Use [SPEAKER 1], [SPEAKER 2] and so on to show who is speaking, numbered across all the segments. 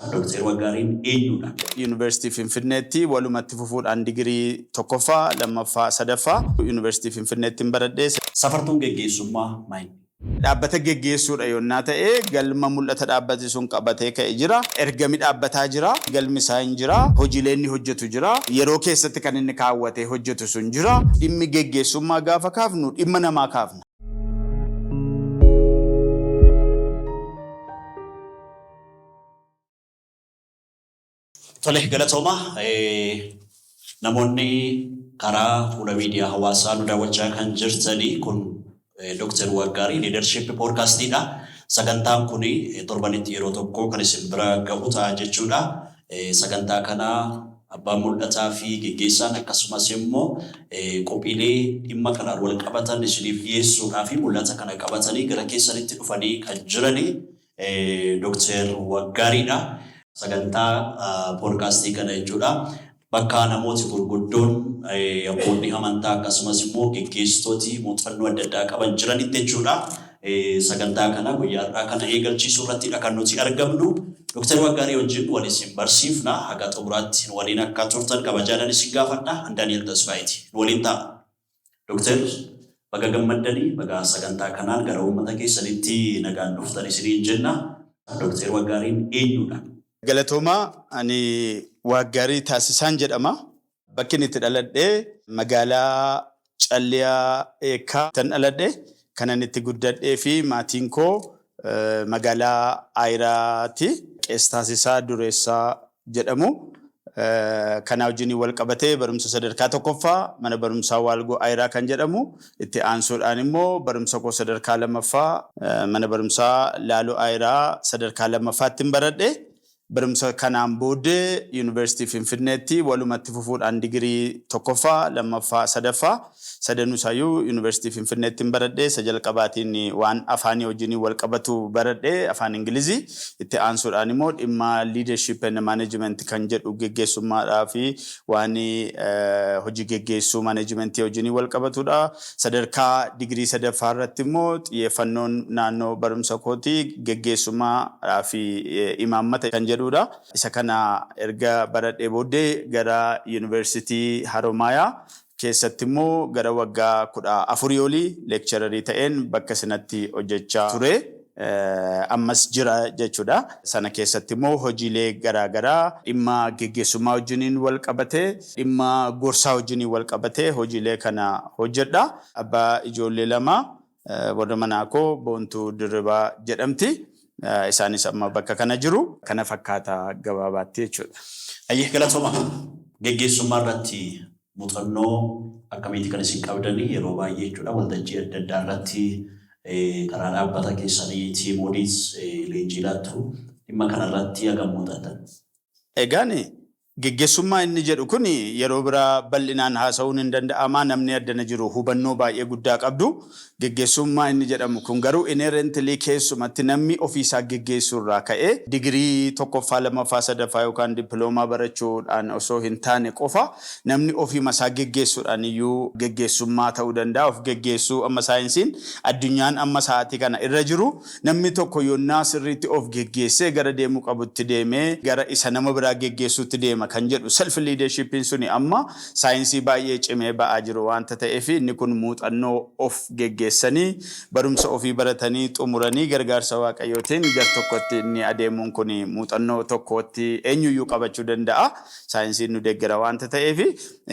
[SPEAKER 1] Dooktar Waggaariin eenyudha?
[SPEAKER 2] Yuunivarsiitii Finfinneetti walumatti fufuudhaan digirii tokkoffaa, lammaffaa, sadaffaa Yuunivarsiitii Finfinneettin baradhe.
[SPEAKER 1] Safartuun geggeessummaa maayinni?
[SPEAKER 2] Dhaabbata geggeessuudha yonnaa ta'e galma mul'ata dhaabbati sun qabatee ka'e jira. Ergami dhaabbataa jira. Galmi isaa hin jira. Hojiilee inni hojjetu jira. Yeroo keessatti kan inni kaawwatee hojjetu sun jira. Dhimmi geggeessummaa gaafa kaafnu dhimma namaa kaafna.
[SPEAKER 1] Tole galatooma. Namoonni karaa fuula miidiyaa hawaasaa nu daawwachaa kan jirtanii kun Dr. Waggaarii Leadership Podcastiidha. Sagantaan kun torbanitti yeroo tokko kan isin bira ga'u ta'a jechuudha. Sagantaa kana abbaan mul'ataa fi geggeessaan akkasumas immoo qophiilee dhimma kanaan wal qabatan isiniif dhiyeessuudhaa fi mul'ata kana qabatanii gara keessanitti dhufanii kan jiranii Dr. Waggaariidha. Sagantaa poodkaastii kana jechuudha. Bakka namooti gurguddoon abboonni amantaa akkasumas immoo geggeessitooti muuxannoo adda addaa qaban jiranitti jechuudha. Sagantaa kana guyyaa har'aa kana eegalchiisuu irrattidha kan nuti argamnu. Dr. Waggaarii wajjin wal isin barsiifna. Haga xumuraatti nu waliin akka turtan kabajaadhaan isin gaafadha. An Daani'el Tasfaayeeti. Nu waliin ta'a. Doktar, baga gammaddanii, baga sagantaa kanaan gara uummata keessanitti nagaan dhuftan isiniin jenna. Doktar Waggaariin eenyudha?
[SPEAKER 2] Galatoomaa, ani Waaggaarii Taasisaan jedhama. Bakki inni itti dhaladhe magaalaa Calliyaa Eekkaa tan dhaladhe. Kanan itti guddadhee fi maatiin koo magaalaa Ayiraati. Qees Taasisaa Dureessaa jedhamu. Kanaa wajjin wal qabatee barumsa sadarkaa tokkoffaa mana barumsaa Waalgoo Ayiraa kan jedhamu itti aansuudhaan immoo barumsa koo sadarkaa lammaffaa mana barumsaa Laaloo Ayiraa sadarkaa lammaffaattin baradhe. Barumsa kanaan booddee Yuunivarsiitii Finfinneetti walumatti fufuudhaan digirii tokkoffaa, lammaffaa, sadaffaa sadanuu isaayyuu Yuunivarsiitii Finfinneettin baradhe. Isa jalqabaatiin waan afaanii wajjin wal qabatu baradhe, afaan Ingilizii. Itti aansuudhaan immoo dhimma leadership and management kan jedhu geggeessummaadhaa fi waan hojii geggeessuu managementii wajjin wal qabatudha. Sadarkaa digirii sadaffaa irratti immoo xiyyeeffannoon naannoo barumsa kootii geggeessummaa fi imaammata kan jedhudha. Isa kana erga baradhee booddee gara Yuunivarsiitii Haromaayaa keessatti immoo gara waggaa 14 olii leekchararii ta'een bakka sanatti hojjechaa ture. Ammas jira jechuudha. Sana keessatti immoo hojiilee garaa garaa dhimma geggeessummaa wajjiniin wal qabatee, dhimma gorsaa wajjiniin wal qabatee hojiilee kana hojjedha. Abbaa ijoollee lama, warra manaa koo Boontuu Dirribaa jedhamti. Isaanis amma bakka kana jiru. Kana fakkaata gabaabaatti jechuudha.
[SPEAKER 1] Hayyee galatooma. Geggeessummaa irratti muuxannoo akkamiiti kan isin qabdanii yeroo baay'ee jechuudha waltajjii adda addaa irratti karaa dhaabbata keessanii tiimooliis leenjii laattu dhimma kana irratti hagam muuxattan?
[SPEAKER 2] Egaan geggeessummaa inni jedhu kun yeroo biraa bal'inaan haasa'uun hin danda'ama. Namni addana jiru hubannoo baay'ee guddaa qabdu. Geggeessummaa inni jedhamu kun garuu inherently keessumatti namni ofii isaa geggeessuu irraa ka'ee digirii tokkoffaa, lammaffaa, sadaffaa yookaan dippiloomaa barachuudhaan osoo hin taane qofa namni ofiima isaa geggeessuudhaan iyyuu geggeessummaa ta'uu danda'a. Of geggeessuu amma saayinsiin addunyaan amma sa'aatii kana irra jiru namni tokko yonnaa sirriitti of geggeessee gara deemuu qabutti deemee gara isa nama biraa geggeessuutti deema kan jedhu self leadership'n suni amma saayinsii baay'ee cimee ba'aa jiru waanta ta'eef inni kun muuxannoo of geggeessanii barumsa ofii baratanii xumuranii gargaarsa Waaqayyootiin gar tokkotti inni adeemuun kun muuxannoo tokkootti eenyuyyuu qabachuu danda'a. Saayinsiin nu deeggera waanta ta'eef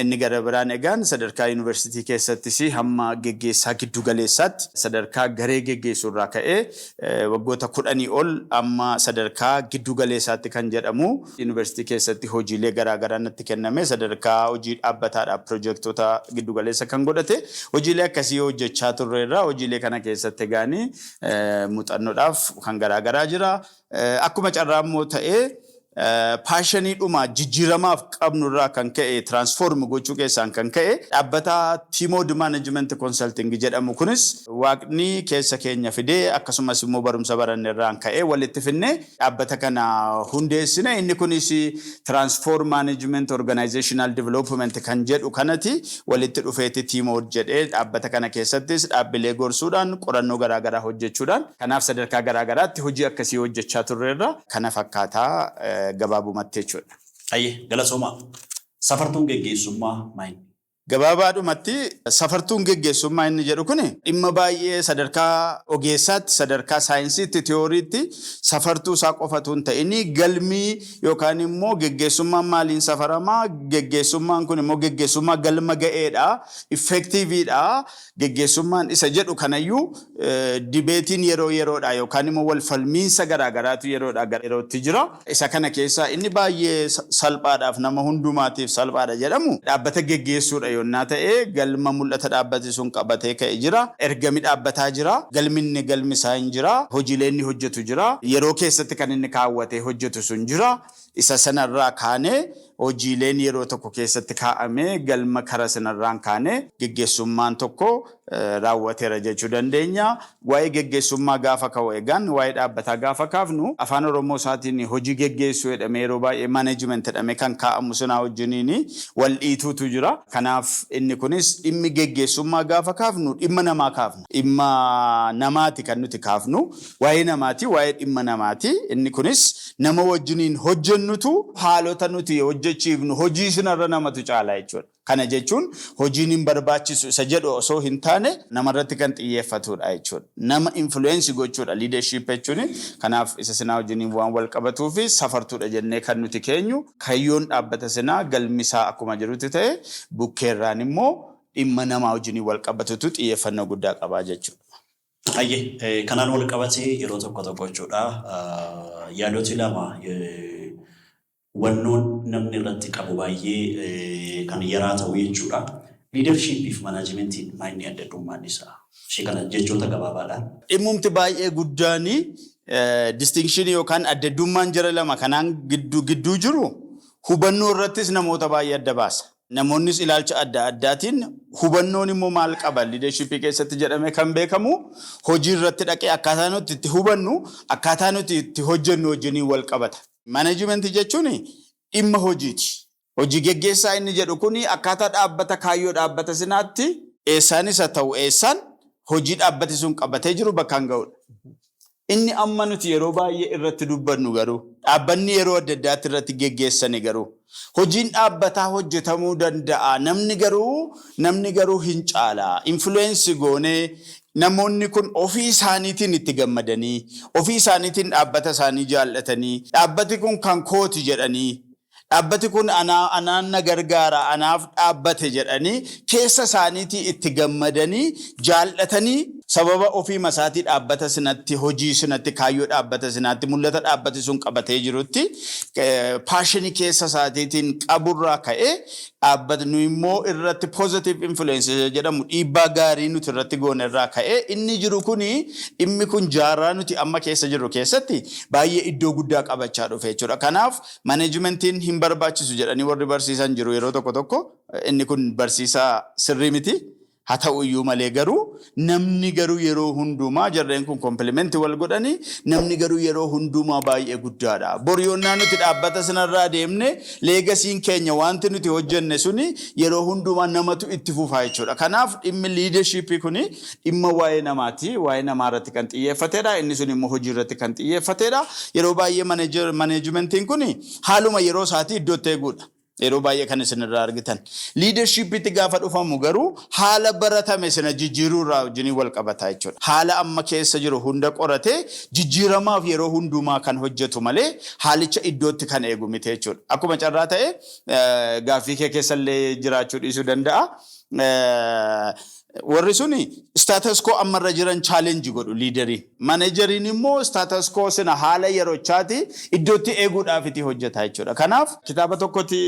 [SPEAKER 2] inni gara biraan egaan sadarkaa yuunivarsiitii keessattis hamma geggeessaa giddu galeessaatti sadarkaa garee geggeessuu irraa ka'ee waggoota kudhanii ol amma sadarkaa giddu galeessaatti kan jedhamu yuunivarsiitii keessatti hojiilee garaa garaa natti kenname sadarkaa hojii dhaabbataadhaaf pirojektoota giddu galeessa kan godhate hojiilee akkasii hojjechaa turreerra. Hojiilee kana keessatti egaani muuxannoodhaaf kan garaa garaa jira. Akkuma carraa immoo ta'ee Passioniidhuma jijjiiramaaf qabnu irraa kan ka'e, transform gochuu keessaan kan ka'e, dhaabbata Timod Management Consulting jedhamu kunis Waaqni keessa keenya fidee, akkasumas immoo barumsa baranne irraan ka'ee walitti finne dhaabbata kana hundeessine. Inni kunis Transform Management Organizational Development kan jedhu kanati walitti dhufeeti Timod jedhee dhaabbata kana keessattis dhaabbilee gorsuudhaan, qorannoo garaagaraa hojjechuudhaan, kanaaf sadarkaa garaagaraatti hojii akkasii hojjechaa turreerra. Kana fakkaataa gabaabumatti jechuudha.
[SPEAKER 1] Ayyee, galatoomaa. Safartuun geggeessummaa maali?
[SPEAKER 2] Gabaabaadhumatti, safartuun geggeessummaa inni jedhu kun dhimma baay'ee sadarkaa ogeessaatti, sadarkaa saayinsiitti, tiyooriitti safartuu isaa qofatu hin ta'in, galmii yookaan immoo geggeessummaan maaliin safaramaa, geggeessummaan kun immoo geggeessummaa galma ga'eedha, effectiveiidha, geggeessummaan isa jedhu kanayyuu debateiin yeroo yeroodha yookaan immoo wal falmiinsa garaagaraatu yeroodha gara yerootti jira. Isa kana keessaa inni baay'ee salphaadhaaf, nama hundumaatiif salphaadha jedhamu, dhaabbata geggeessuudha yonnaa ta'e, galma mul'ata dhaabbati sun qabatee ka'e jira. Ergami dhaabbataa jira. Galmi inni galmi isaa hin jira. Hojiilee inni hojjetu jira. Yeroo keessatti kan inni kaawwatee hojjetu sun jira. Isa sanarraa kaanee hojiileen yeroo tokko keessatti kaa'amee galma kara sanarraan kaanee geggeessummaan tokko raawwateera jechuu dandeenya. Waa'ee geggeessummaa gaafa ka'u, egaan waa'ee dhaabbataa gaafa kaafnu, afaan Oromoo isaatiin hojii geggeessuu jedhamee yeroo baay'ee management jedhamee kan kaa'amu sanaa wajjiniin wal dhiituutu jira. Kanaaf inni kunis dhimmi geggeessummaa gaafa kaafnu dhimma namaa kaafna. Dhimma namaati kan nuti kaafnu. Waa'ee namaati, waa'ee dhimma namaati. Inni kunis nama wajjiniin hojjennutu haalota nuti hojjechiifnu hojii sanarra namatu caala jechuudha. Kana jechuun hojiin hin barbaachisu isa jedhu osoo hin taane, namarratti kan xiyyeeffatudha jechuudha. Nama influence gochuudha leadership jechuun. Kanaaf isa sinaa wajjiniin waan wal qabatuu fi safartuudha jennee kan nuti keenyu, kayyoon dhaabbata sinaa galmisaa akkuma jirutti ta'e, bukkeerraan immoo dhimma namaa wajjiniin wal qabatutu xiyyeeffannoo guddaa qabaa jechuudha.
[SPEAKER 1] Ayyee, kanaan wal qabatee yeroo tokko tokko jechuudha yaadoti lama hubannoon namni irratti qabu baay'ee kan yaraa ta'u jechuudha. Leadershipii fi managementiin maal inni adda addummaan isaa? Ishee kana jechoota gabaabaadhaan.
[SPEAKER 2] Dhimmumti baay'ee guddaani distinction yookaan adda addummaan jara lama kanaan gidduu gidduu jiru hubannoo irrattis namoota baay'ee adda baasa. Namoonnis ilaalcha adda addaatiin hubannoon immoo maal qaba leadershipii keessatti jedhamee kan beekamu, hojii irratti dhaqee akkaataa nuti itti hubannu, akkaataa nuti itti hojjennu wajjiniin wal qabata. Managementii jechuun dhimma hojiiti. Hojii geggeessaa inni jedhu kuni akkaataa dhaabbata kaayyoo dhaabbata sinaatti eessaanis haa ta'u eessaan hojii dhaabbati sun qabatee jiru bakkaan ga'udha. Inni amma nuti yeroo baay'ee irratti dubbannu garuu, dhaabbanni yeroo adda addaatti irratti geggeessani garuu, hojiin dhaabbataa hojjetamuu danda'a. Namni garuu hin caala. Influence goonee namoonni kun ofii isaaniitiin itti gammadanii, ofii isaaniitiin dhaabbata isaanii jaallatanii, dhaabbati kun kan kooti jedhanii, dhaabbati kun anaan na gargaara, anaaf dhaabbate jedhanii keessa isaaniitii itti gammadanii jaallatanii, sababa ofii masaatii dhaabbata sinatti, hojii sinatti, kaayyoo dhaabbata sinaatti, mul'ata dhaabbati sun qabatee jirutti passionii keessa isaatiitiin qaburraa ka'ee, dhaabbatni immoo irratti positive influence jedhamu, dhiibbaa gaarii nuti irratti goone irraa ka'ee inni jiru kuni, dhimmi kun jaarraa nuti amma keessa jirru keessatti baay'ee iddoo guddaa qabachaa dhufe jechuudha. Kanaaf managementiin hin barbaachisu jedhanii warri barsiisan jiru yeroo tokko tokko. Inni kun barsiisaa sirrii miti. Haa ta'u iyyuu malee garuu namni garuu yeroo hundumaa jarreen kun complementii wal godhanii, namni garuu yeroo hundumaa baay'ee guddaadha. Bor yoonnaa nuti dhaabbata sanarraa deemne, legacyn keenya, wanti nuti hojjenne suni yeroo hundumaa namatu itti fufaa jechuudha. Kanaaf dhimmi leadershipii kuni dhimma waa'ee namaati. Waa'ee namaa irratti kan xiyyeeffatedha. Inni sun immoo hojii irratti kan xiyyeeffatedha. Yeroo baay'ee managementiin kuni haaluma yeroo isaatii iddootti eeguudha. Yeroo baay'ee kan isin irraa argitan. Leadershipitti gaafa dhufamu garuu haala baratame sana jijjiiruu irraa wajjiniin wal qabata jechuudha. Haala amma keessa jiru hunda qoratee jijjiiramaaf yeroo hundumaa kan hojjetu malee haalicha iddootti kan eegu miti jechuudha. Akkuma carraa ta'e gaaffii kee keessallee jiraachuu dhiisuu danda'a. Warri suni status quo ammarra jiran challenge godhu leaderiin. Manageriin immoo status quo sana, haala yerochaati iddootti eeguudhaaf itti hojjeta jechuudha. Kanaaf kitaaba tokkotti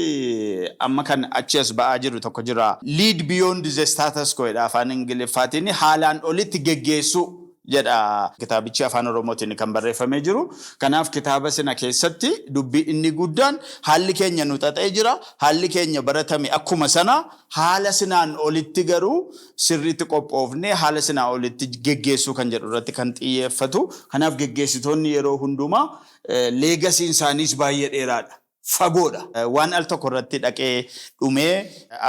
[SPEAKER 2] amma kan achi as ba'aa jiru tokko jira. "Lead Beyond the Status Quo" jedha afaan Ingiliffaatiin, haalaan olitti geggeessuu. jedha kitaabichi Afaan Oromootiin kan barreeffamee jiru. Kanaaf kitaaba sana keessatti dubbii inni guddaan haalli keenya nu xaxee jira. Haalli keenya baratame akkuma sana haala sinaan olitti garuu sirriitti qophoofnee haala sinaa olitti geggeessuu kan jedhu irratti kan xiyyeeffatu. Kanaaf geggeessitoonni yeroo hundumaa legacyn isaaniis baay'ee dheeraadha. Fagoodha. Waan al tokko irratti dhaqee dhumee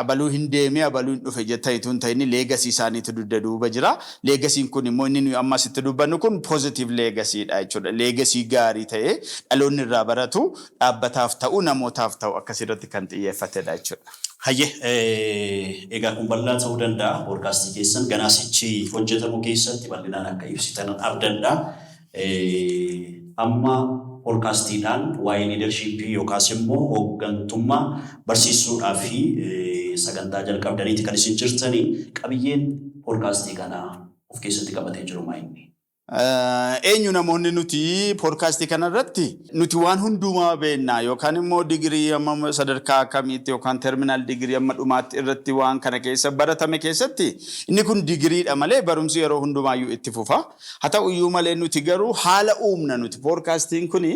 [SPEAKER 2] abaluu hin deemee abaluu hin dhufe jettaniitu hin ta'in, legacy isaaniitu dugda duuba jira. Legacyn kun immoo inni nuyi amma asitti dubbannu kun positive legacydha jechuudha. Legacy gaarii ta'ee dhaloonni irraa baratu, dhaabbataaf ta'u, namootaaf ta'u akkasirratti kan xiyyeeffatedha jechuudha.
[SPEAKER 1] Hayyee, egaa kun bal'aa ta'uu danda'a. Podcastii keessan ganaasichi hojjetamu keessatti bal'inaan akka ibsitan abdadha. Amma podcastiidhaan waa'ee leadershipii yookaas immoo hooggantummaa barsiisuudhaa fi sagantaa jalqabdaniiti kan isin jirtanii. Qabiyyeen podcastii kanaa of keessatti qabatee jiru maa inni?
[SPEAKER 2] Eenyu namoonni nuti podcastii kanarratti nuti waan hundumaa beekna yookaan immoo digirii amma sadarkaa akkamiitti yookaan terminal digirii amma dhumaatti irratti waan kana keessa baratame keessatti inni kun digiriidha malee barumsi yeroo hundumaayyuu itti fufa. Haa ta'u iyyuu malee nuti garuu haala uumna. Nuti podcastiin kun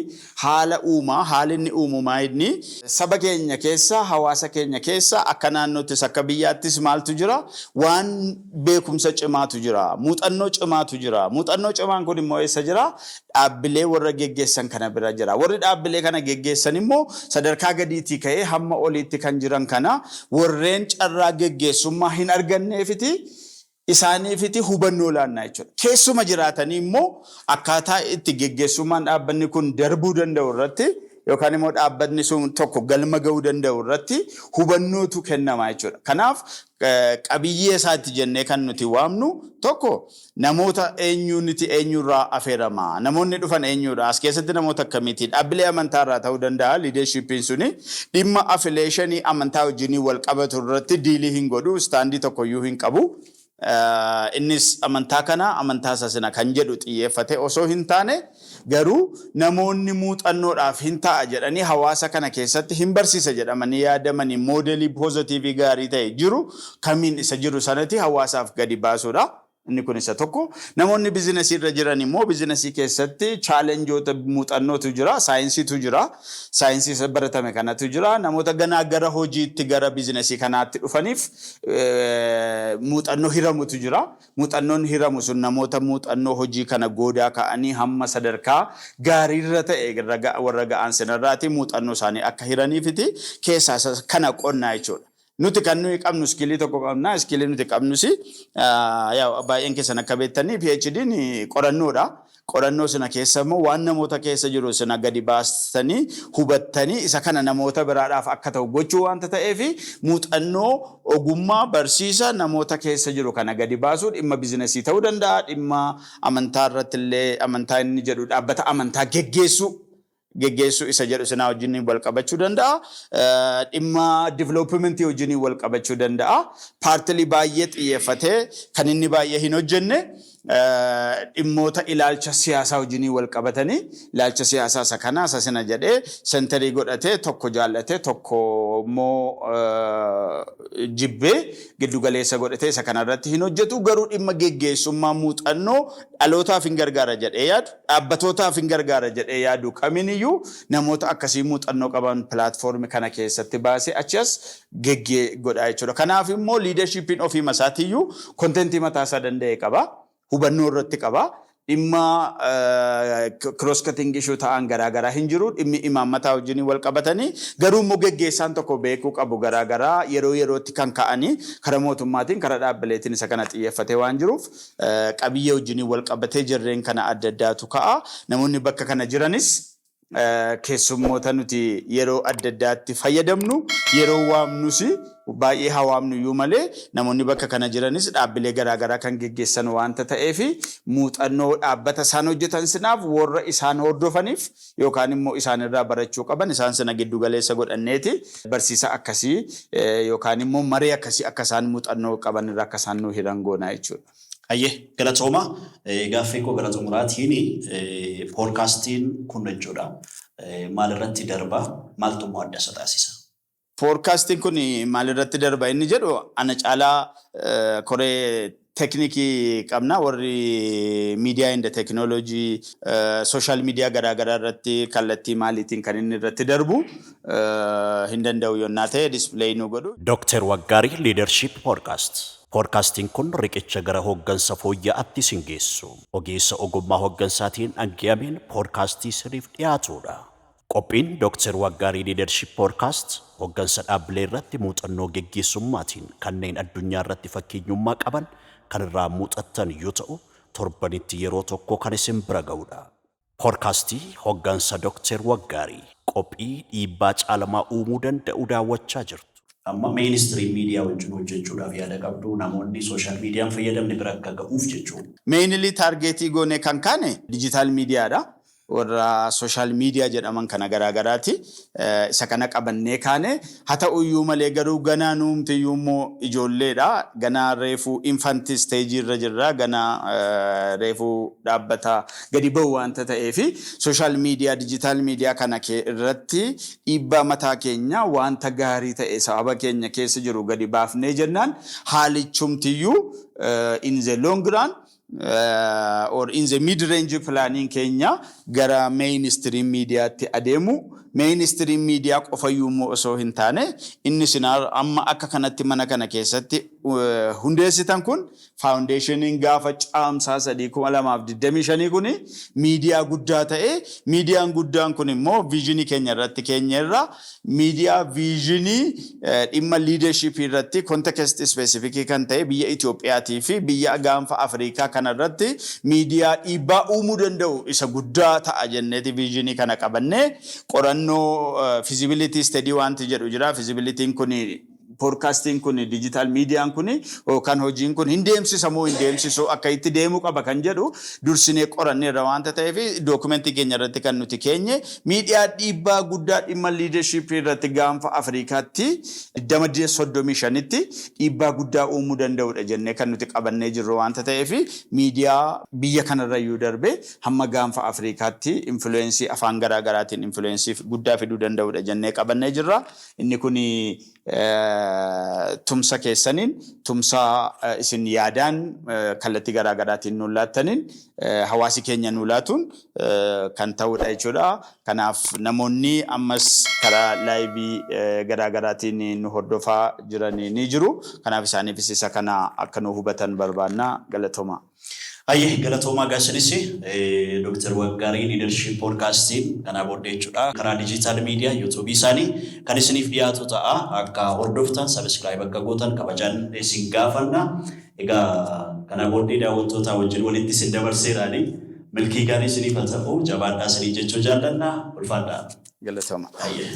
[SPEAKER 2] haala uumaa. Haalli inni uumu inni saba keenya keessa, hawaasa keenya keessa, akka naannoottis akka biyyaattis maaltu jira? Waan beekumsa cimaatu jira, muuxannoo cimaatu jira. Muuxannoo cimaan kun immoo eessa jira? Dhaabbilee warra geggeessan kana bira jira. Warri dhaabbilee kana geggeessan immoo sadarkaa gadiitii ka'ee hamma oliitti kan jiran kana warreen carraa geggeessummaa hin arganneefiti isaaniifiti hubannoo laannaa jechuudha. Keessuma jiraatanii immoo akkaataa itti geggeessummaan dhaabbanni kun darbuu danda'u irratti yookaan immoo dhaabbanni sun tokko galma ga'uu danda'u irratti hubannootu kennama jechuudha. Kanaaf qabiyyee isaatti jennee kan nuti waamnu tokko namoota eenyuuniti, eenyurraa afeerama, namoonni dhufan eenyudha, as keessatti namoota akkamiiti, dhaabbilee amantaa irraa ta'uu danda'a. Leadershipiin suni dhimma affiliationii amantaa wajjinii wal qabatu irratti dealii hin godhu, standii tokkoyyuu hin qabu. Innis amantaa kana, amantaa isa sana kan jedhu xiyyeeffate osoo hin taane, garuu namoonni muuxannoodhaaf hin ta'a jedhanii hawaasa kana keessatti hin barsiisa jedhamanii yaadamanii modelii positivii gaarii ta'e jiru kamiin isa jiru sanatti hawaasaaf gadi baasuudha. Inni kun isa tokko. Namoonni businessii irra jiran immoo businessii keessatti challengeoota muuxannootu jira, saayinsiitu jira, saayinsii isa baratame kanatu jira. Namoota ganaa gara hojiitti, gara businessii kanaatti dhufaniif muuxannoo hiramutu jira. Muuxannoon hiramu sun namoota muuxannoo hojii kana goodaa ka'anii hamma sadarkaa gaariirra ta'e warra ga'an sanarraati muuxannoo isaanii akka hiraniifiti keessaa kana qonnaa jechuudha. Nuti kan nuyi qabnu skillii tokko qabna. Skillii nuti qabnus baay'een keessan akka beektanii PhD'n qorannoodha. Qorannoo sana keessa immoo waan namoota keessa jiru sana gadi baastanii hubattanii isa kana namoota biraadhaaf akka ta'u gochuu waanta ta'eef, muuxannoo ogummaa barsiisa namoota keessa jiru kana gadi baasuu, dhimma businessii ta'uu danda'a, dhimma amantaa irratti illee amantaa inni jedhu dhaabbata amantaa geggeessuu isa jedhu sanaa wajjin wal qabachuu danda'a. Dhimma developmentii wajjin wal qabachuu danda'a. Paartilii baay'ee xiyyeeffatee kan inni baay'ee hin hojjenne dhimmoota ilaalcha siyaasaa wajjin wal qabatanii, ilaalcha siyaasaa isa kanaa isa sana jedhee centerii godhatee, tokko jaallatee tokko immoo jibbee giddugaleessa godhatee isa kanarratti hin hojjetu. Garuu dhimma geggeessummaa muuxannoo dhalootaaf hin gargaara jedhee yaadu, dhaabbatootaaf hin gargaara jedhee yaadu kamiiniyyuu namoota akkasii muuxannoo qaban platformii kana keessatti baasee achi as geggee godhaa jechuudha. Kanaaf immoo leadershipiin ofii isaatiiyyuu contentii mataa isaa danda'e qaba. Hubannoo irratti qaba. Dhimma cross cutting issue ta'an garaagaraa hin jiru. Dhimmi imaammataa wajjin wal qabatanii garuu immoo geggeessaan tokko beekuu qabu garaagaraa yeroo yerootti kan ka'anii karaa mootummaatiin, karaa dhaabbileetiin isa kana xiyyeeffatee waan jiruuf qabiyyee wajjin wal qabatee jirreen kana adda addaatu ka'a. Namoonni bakka kana jiranis keessummoota nuti yeroo adda addaatti fayyadamnu, yeroo waamnus baay'ee hawaamnu iyyuu malee, namoonni bakka kana jiranis dhaabbilee garaagaraa kan geggeessan waanta ta'eef, muuxannoo dhaabbata isaan hojjetan sanaaf warra isaan hordofaniif yookaan immoo isaan irraa barachuu qaban isaan sana giddu galeessa godhanneeti barsiisa akkasii yookaan immoo maree akkasii akka isaan muuxannoo qaban irraa akka isaan nu hiran goonaa jechuudha.
[SPEAKER 1] Hayyee, galatooma. Gaaffii koo gara xumuraatiin, podcastiin kun jechuudha maalirratti darba? Maaltu immoo adda isa taasisa?
[SPEAKER 2] Podcastiin kun maalirratti darba inni jedhu ana caalaa koree Teeknikii qabna, warri media and technology, social media garaagaraa irratti kallattii maaliitiin kan inni irratti darbu hin danda'u yonnaa ta'e display nu godhu.
[SPEAKER 1] Dr. Waggaarii Leadership Podcast. Podcastiin kun riqicha gara hooggansa fooyya'aatti isin geessu. Ogeessa ogummaa hooggansaatiin dhangiyameen podcastii isiniif dhiyaatudha. Qophiin Dr. Waggaarii Leadership Podcast hooggansa dhaabbilee irratti muuxannoo geggeessummaatiin kanneen addunyaa irratti fakkeenyummaa qaban kan irraa muuxattan yoo ta'u, torbanitti yeroo tokko kan isin bira ga'udha. Podcastii hooggansa Dr. Waggaarii qophii dhiibbaa caalamaa uumuu danda'u daawwachaa jirtu. Amma mainstream media wajjin hojjechuudhaaf yaada qabdu, namoonni social mediaan fayyadamne bira akka ga'uuf jechuudha.
[SPEAKER 2] Mainly targetii goone kan kaane digital mediadha. Warra social media jedhaman kana garaagaraati. Isa kana qabannee kaane. Haa ta'uyyuu malee garuu ganaa nuumtiyyuu immoo ijoolleedha. Ganaa reefuu infant stage irra jirra. Ganaa reefuu dhaabbata gadi ba'u waanta ta'eefi social media, digital media kana irratti dhiibbaa mataa keenya, wanta gaarii ta'e sababa keenya keessa jiru gadi baafnee jennaan, haalichumtiyyuu in the long run or in the mid range planning keenya gara mainstream mediaatti adeemu. Mainstream media qofayyuu immoo osoo hin taane, inni isin amma akka kanatti mana kana keessatti hundeessitan kun, foundationiin gaafa caamsaa 3, 2025 kun miidiyaa guddaa ta'e, miidiyaan guddaan kun immoo visionii keenya irratti keenya irra miidiyaa visionii dhimma leadershipii irratti context specificii kan ta'e biyya Itoophiyaatii fi biyya gaanfa Afrikaa kana irratti miidiyaa dhiibbaa uumuu danda'u isa guddaa ta'a jenneeti visionii kana qabannee qorannoo feasibility study wanti jedhu jira. Feasibilityn kun, podcastiin kun, digital mediaan kun yookaan hojiin kun hin deemsisa moo hin deemsisu, akka itti deemuu qaba kan jedhu dursinee qoranneerra waanta ta'eef, documentii keenya irratti kan nuti keenye miidiyaa dhiibbaa guddaa dhimma leadershipii irratti gaanfa Afrikaatti 2035tti dhiibbaa guddaa uumuu danda'udha jennee kan nuti qabannee jirru waanta ta'eef, miidiyaa biyya kanarra iyyuu darbee hamma gaanfa Afrikaatti influenceii afaan garaa garaatiin influenceii guddaa fiduu danda'udha jennee qabannee jirra. Inni kun tumsa keessaniin, tumsa isin yaadaan kallattii garaa garaatiin nu laattaniin, hawaasi keenya nu laatuun kan ta'udha jechuudha. Kanaaf namoonni ammas karaa liveii garaa garaatiin nu hordofaa jiran ni jiru. Kanaaf isaaniifis isa kana akka nu hubatan barbaanna. Galatooma.
[SPEAKER 1] Hayyee, galatoomaa gaasinis. Dr. Waggaarii Leadership Podcastiin kanaa booddee jechuudha. Karaa digital media YouTubeii isaanii kan isiniif dhiyaatu ta'a. Akka hordoftan, subscribe akka gootan kabajaan isin gaafanna. Egaa kana booddee daawwattoota wajjin walitti isin dabarseeraani. Milkii gaarii isiniif haa ta'u, jabaadhaa isinii jechuu jaallanna. Ulfaadhaa.
[SPEAKER 2] Galatooma.
[SPEAKER 1] Hayyee.